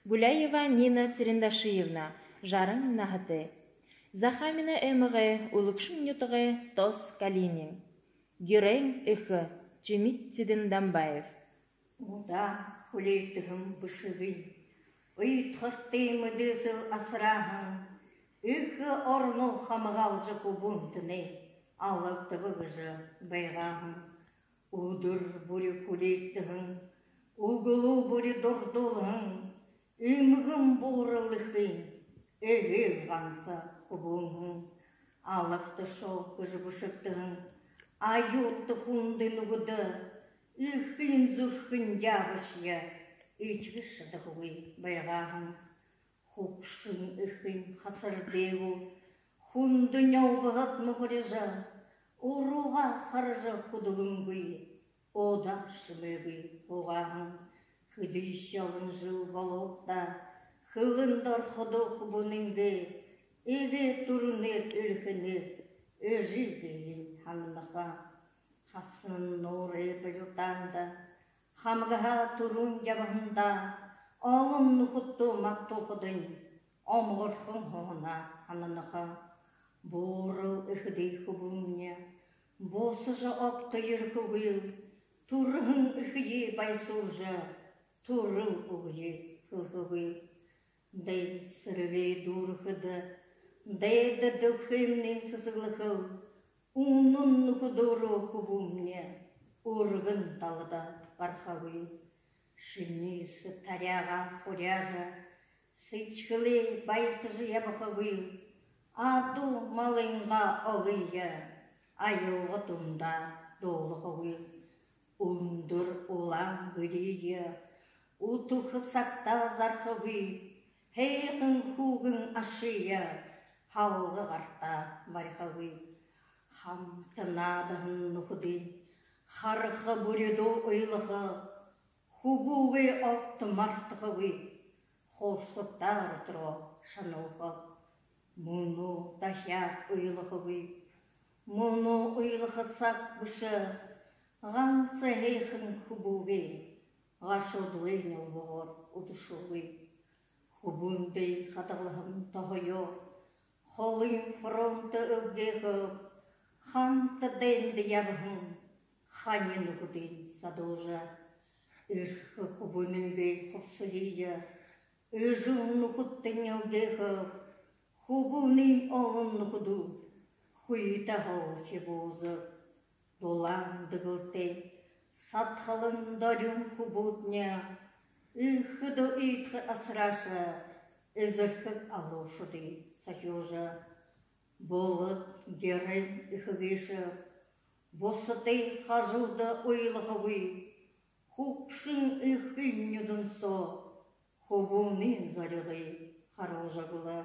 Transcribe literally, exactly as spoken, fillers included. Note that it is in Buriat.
Гуляева Нина Цырендашиевна, жаран наһатай. Захааминай аймагай Үлэгшэн нютагай Тос Калинин. Геройн эхэ Чимит Цыдендамбаев. Удаа хүлеэгдэһэн бэшэгынь уйдхартай мэдээсэл асарһан, эхэ ороноо хамгаалжа, хүбүүнтнай алагдаб гэжэ байгааһан. Үдэр бүри хүлеэгдэһэн, үглөө бүри дурдуулһан, эмгэн буурал эхын эгээл ганса хүбүүн һэн. Алагдашоо гэжэ бэшэгдэһэн аюулта хүндэ нүхэдэ эхын зүрхэн яабашье этигэжэ шадахагүй байгааһан. Хүгшэн эхын хасар дээгүүр хүндэ нёлбоһод мухарижа, уруугаа хаража хүдэлэнгүй, удаа шэмээгүй һуугааһан. Хэдышье олон жэл болоод даа, хэлэндэ ороходоо хүбүүнэйнгээ эгээ түрэнэй эрхэнээр эжы гэһыень һананаха. Хасан нуурай барилдаанда хамагһаа түрүүн ябаһандаа олон нүхэдтөө магтуулхадань, омогорхон һуһанаа һананаха. Буурал эхэдээ хүбүүмни бусажа огто ерэхэгүйл, түрэһэн эхэеэ баясуулжа, түрэл үгэеэ хэлэхэгүйл. Дайн сэрэгэй дүүрэхэдэ, дайда дэлхэймнай сэсэглэхэл, үнэн нүхэдөөрөө хүбүүмни үргэн далада гарахагүйл. Шэниисэ таряагаа хуряажа, сэдьхэлээ баясажа ябахагүйл, адуу малайнгаа олые аялга дундаа дуулахагүйл. Үндэр улаан гэрые үтэхэ сагтаа зарахагүйл, һайхан хүүгэн ашые халга гартаа барихагүйл. Хамта наадаһан нүхэдынь хараха бүридөө уйлаха, хүбүүгээ огто мартахагүйл, хурсагтаа дотороо шаналха. Мүнөө дахяад уйлахагүйл, мүнөө уйлаха саг бэшэ, ганса һайхан хүбүүгээ гашуудалай нёлбогоор үдэшөөгүй. Хүбүүндээ хадагалһан тоһоёо холын фронтдо эльгээхэб, хамта дайнда ябаһан хани нүхэдынь садуужа. Эрхэ хүбүүнэйнгээ хубсаһые эжэл нүхэдтэнь эльгээхэб, хүбүүнэйм олон нүхэдүүд хүйтэй һолхи бууза. Дулаан дэгэлтэй, садхалан дорюун хүбүүдни эхэдөө уйдхар асарааша, эзэрхэг алуушадые сахюужа. Булад геройн эхэ гээшэ бусадай хажууда уйлахагүй, хүгшэн эхын нюдэн соо хүбүүнэйм зоригые харуулжа гүлэ.